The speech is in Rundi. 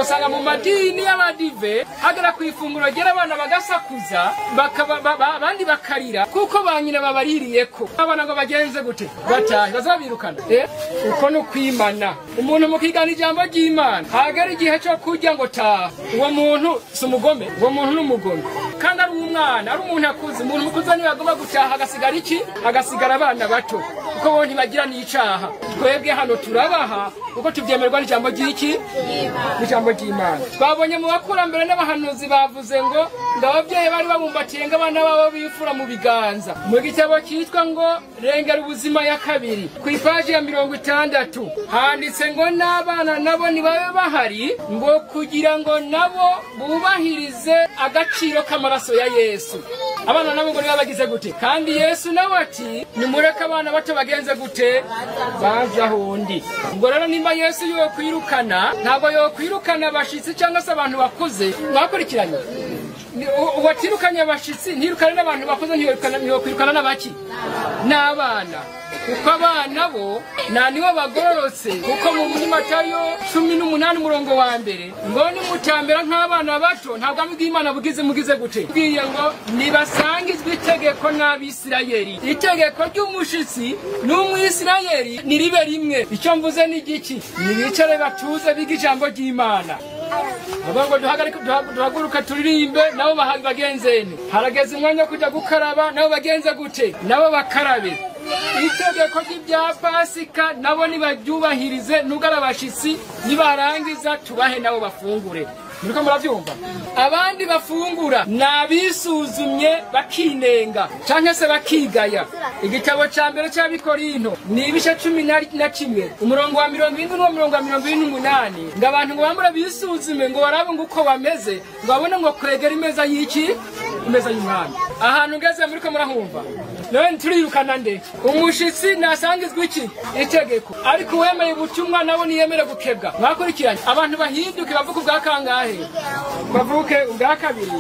Usanga mu madini y'abadive hagera ku ifunguro ryera abana bagasakuza, abandi bakarira kuko ba nyina babaririyeko. Abana ngo bagenze gute? Batahe, bazabirukana. Uko ni ukwimana. Umuntu mukigana ijambo ry'Imana, hagera igihe cyo kurya ngo taha, uwo muntu si umugome, uwo muntu ni umugome. Kandi ari umwana, ari umuntu akuze, umuntu mukuze niwe agomba gutaha agasigara iki? Agasigara abana bato, kuko bo ntibagira n'icaha. Twebwe hano turabaha kuko tubyemerwa n'ijambo ry'iki? N'ijambo ry'Imana. Twabonye mu bakurambere n'abahanuzi bavuze ngo ababyeyi bari babumbatiye ngo abana babo bifura mu biganza. Mu gitabo cyitwa ngo Rengera Ubuzima ya kabiri ku ipaji ya 60 handitse ngo n'abana nabo nibabe bahari ngo kugira ngo nabo bubahirize agaciro k'amaraso ya Yesu. Abana nabo ngo niba bagize gute? Kandi Yesu nawe ati nimureke abana bato bagenze gute? Baza hundi. Ngo rero nimba Yesu yokwirukana, ntabwo yokwirukana abashitsi cyangwa se abantu bakuze. Mwakurikiranye? Uwatirukanye abashitsi ntirukane n'abantu bakuze, ntiyokwirukana n'abaki? N'abana. Kuko abana bo nta nibo bagororotse, kuko mu Matayo 18 umurongo wa mbere ngo nimutambera nk'abana bato ntabwo amubwiye bugize mugize gute? Bwiye ngo nibasangizwe itegeko n'Abisirayeli. Itegeko ry'umushitsi n'Umwisirayeli niribe rimwe. Icyo mvuze ni igiki? Nibicare batuze biga ijambo ry'Imana. Ngo duhaguruka turirimbe nabo bagenzene. Harageze umwanya wo kujya gukaraba nabo bagenze gute? Nabo bakarabe. Itegeko ry'ibya Pasika nabo nibaryubahirize, nubwo ari abashitsi, nibarangiza tubahe nabo bafungure. Muriko muravyumva? Abandi bafungura nabisuzumye bakinenga canke se bakigaya. Igitabo ca mbere c'Abikorinto ni ibice 11 umurongo wa 70 n'umurongo wa 78 ngo abantu ngo bambure bisuzume ngo barabe ngo uko bameze, ngo babone ngo kwegera imeza y'iki? Imeza y'Umwami. Ahantu ngeze muriko murahumva? None turirukana nde? Umushitsi nasangizwe iki? Itegeko. Ariko uwemeye ubutumwa nabo niyemere gukebwa. Mwakurikiranye? Abantu bahinduke bavuke ubwa kangahe? Bavuke ubwa kabiri.